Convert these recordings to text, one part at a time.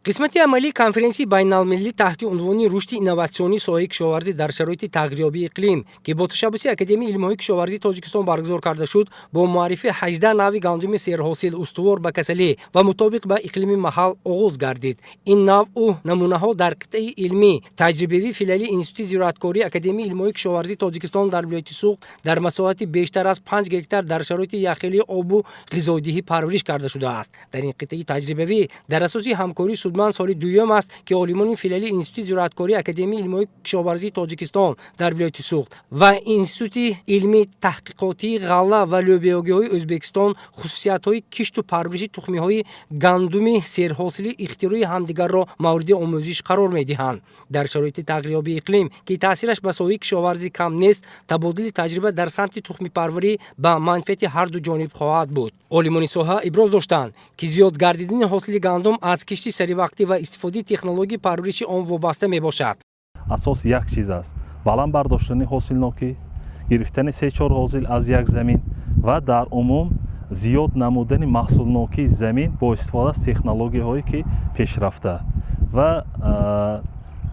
Қисмати амалии конференсияи байналмилалӣ таҳти унвони «Рушди инноватсионии соҳаи кишоварзӣ дар шароити тағйирёбии иқлим», ки бо ташаббуси Академияи илмҳои кишоварзии Тоҷикистон баргузор карда шуд, бо муаррифии 18 навъи гандуми серҳосил, устувор ба касалӣ ва мутобиқ ба иқлими маҳал оғоз гардид. Ин навъу намунаҳо дар қитъаи илмӣ таҷрибавии филиали Институти зироаткории Академияи илмҳои кишоварзии Тоҷикистон дар вилояти Суғд дар масоҳати бештар аз 5 гектар дар шароити якхелии обу ғизодиҳӣ парвариш карда шудааст. Дар ин қитъаи таҷрибавӣ дар асоси ҳамкории судманд соли дуюм аст, ки олимони филиали Институти зироаткории Академияи илмҳои кишоварзии Тоҷикистон дар вилояти Суғд ва Институти илми таҳқиқотии ғалла ва лӯбиёгиҳои Ӯзбекистон хусусиятҳои кишту парвариши тухмиҳои гандуми серҳосили ихтирои ҳамдигарро мавриди омӯзиш қарор медиҳанд. Дар шароити тағйирёбии иқлим, ки таъсираш ба соҳаи кишоварзӣ кам нест, табодули таҷриба дар самти тухмипарварӣ ба манфиати ҳарду ҷониб хоҳад буд. Олимони соҳа иброз доштанд, ки зиёд гардидани ҳосили гандум аз кишти саривақтӣ ва истифодаи технологияи парвариши он вобаста мебошад. Асос як чиз аст: баланд бардоштани ҳосилнокӣ, гирифтани се-чор ҳосил аз як замин ва дар умум зиёд намудани маҳсулнокии замин бо истифода аз технологияҳое ки пешрафта. Ва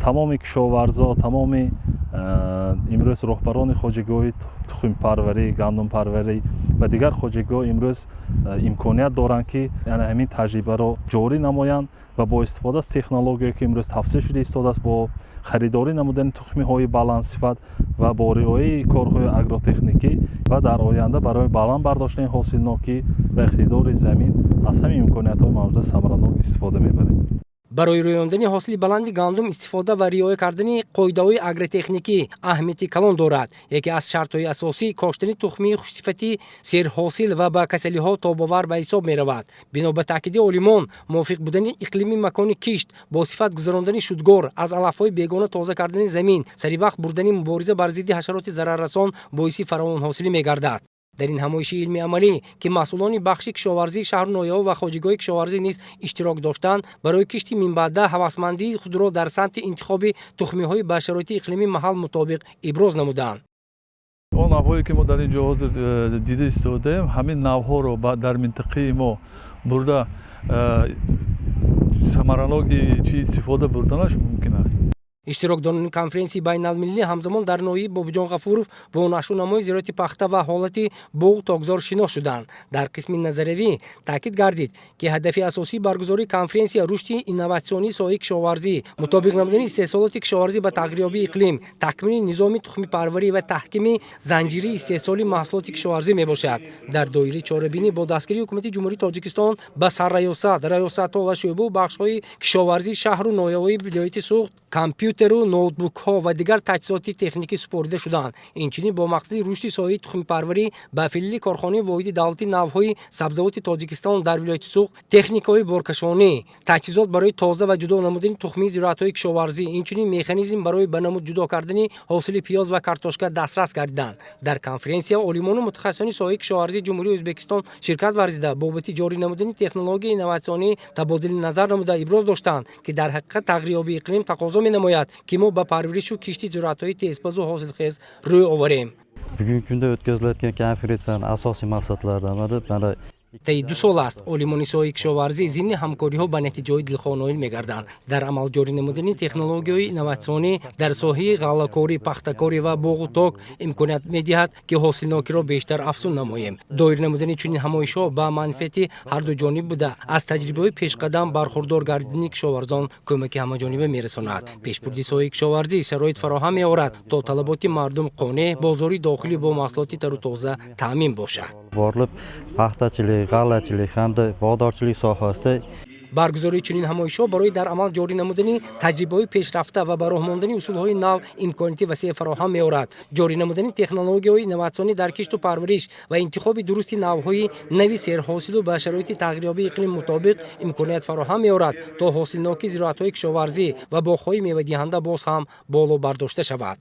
тамоми кишоварзо, тамоми имрӯз роҳбарони хоҷагиҳои тухмипарварӣ, гандумпарварӣ ва дигар хоҷагиҳо имрӯз имконият доранд, ки ана ҳамин таҷрибаро ҷорӣ намоянд ва бо истифода аз технология, ки имрӯз тавсия шуда истодааст, бо харидорӣ намудани тухмиҳои баландсифат ва бо риояи корҳои агротехникӣ ва дар оянда барои баланд бардоштани ҳосилнокӣ ва иқтидори замин аз ҳамин имкониятҳои мавҷуда самаранок истифода мебарем. Барои рӯёндани ҳосили баланди гандум истифода ва риоя кардани қоидаҳои агротехникӣ аҳамияти калон дорад. Яке аз шартҳои асосӣ коштани тухмии хушсифати серҳосил ва ба касалиҳо тобовар ба ҳисоб меравад. Бино ба таъкиди олимон, мувофиқ будани иқлими макони кишт, бо сифат гузарондани шудгор, аз алафҳои бегона тоза кардани замин, саривақт бурдани мубориза бар зидди ҳашароти зараррасон боиси фаровонҳосилӣ мегардад. Дар ин ҳамоиши илми амалӣ, ки масъулони бахши кишоварзии шаҳру ноҳияҳо ва хоҷагиҳои кишоварзӣ низ иштирок доштанд, барои кишти минбаъда ҳавасмандии худро дар самти интихоби тухмиҳои ба шароити иқлими маҳал мутобиқ иброз намуданд. Он навъҳое, ки мо дар ин ҷо ҳозир дида истодаем, ҳамин навъҳоро дар минтақаи мо бурда самаранок чи истифода бурданаш мумкин аст. Иштирокдорони конференсияи байналмилалӣ ҳамзамон дар ноҳияи Бобоҷон Ғафуров бо нашъунамои зироати пахта ва ҳолати боғу токзор шинос шуданд. Дар қисми назариявӣ таъкид гардид, ки ҳадафи асосии баргузории конференсия рушди инноватсионии соҳаи кишоварзӣ, мутобиқ намудани истеҳсолоти кишоварзӣ ба тағйирёбии иқлим, такмили низоми тухмипарварӣ ва таҳкими занҷирии истеҳсоли маҳсулоти кишоварзӣ мебошад. Дар доираи чорабинӣ бо дастгирии Ҳукумати Ҷумҳурии Тоҷикистон ба сарраёсат, раёсатҳо ва шӯъбаву бахшҳои кишоварзии шаҳру ноҳияҳои вилояти Суғд компютеру ноутбукҳо ва дигар таҷҳизоти техникӣ супорида шуданд. Инчунин бо мақсади рушди соҳаи тухмипарварӣ ба филиали корхонаи воҳиди давлатии навъҳои сабзавоти Тоҷикистон дар вилояти Суғд техникаҳои боркашонӣ, таҷҳизот барои тоза ва ҷудо намудани тухмии зироатҳои кишоварзӣ, инчунин механизм барои ба намуд ҷудо кардани ҳосили пиёз ва картошка дастрас гардиданд. Дар конференсия олимону мутахассисони соҳаи кишоварзии Ҷумҳурии Ӯзбекистон ширкат варзида, бобати ҷорӣ намудани технологияи инноватсионӣ табодули назар намуда, иброз доштанд, ки дар ҳақиқат тағйирёбии иқлим тақозо менамояд, ки мо ба парваришу кишти зироатҳои тезпазу ҳосилхез рӯй оварем. Bugungi kunda o'tkazilayotgan konferensiyaning asosiy maqsadlaridan biri mana Таи 2 сол аст, олимони соҳаи кишоварзӣ зимни ҳамкориҳо ба натиҷаҳои дилхоҳ ноил мегарданд. Дар амал ҷорӣ намудани технологияҳои инноватсионӣ дар соҳаи ғаллакорӣ, пахтакорӣ ва боғу ток имконият медиҳад, ки ҳосилнокиро бештар афзун намоем. Доир намудани чунин ҳамоишҳо ба манфиати ҳарду ҷониб буда, аз таҷрибаҳои пешқадам бархурдор гардидани кишоварзон кӯмаки ҳамаҷониба мерасонад. Пешбурди соҳаи кишоварзӣ шароит фароҳам меорад, то талаботи мардум қонеъ, бозори дохилӣ бо маҳсулоти тару тоза таъмин бошад. Borilib, paxtachilik, g'allachilik hamda bog'dorchilik sohasida Баргузории чунин ҳамоишҳо барои дар амал ҷорӣ намудани таҷрибаҳои пешрафта ва ба роҳ мондани усулҳои нав имконияти васеъ фароҳам меорад. Ҷорӣ намудани технологияҳои инноватсионӣ дар кишту парвариш ва интихоби дурусти навъҳои нави серҳосилу ба шароити тағйирёбии иқлим мутобиқ имконият фароҳам меорад, то ҳосилнокии зироатҳои кишоварзӣ ва боғҳои мевадиҳанда боз ҳам боло бардошта шавад.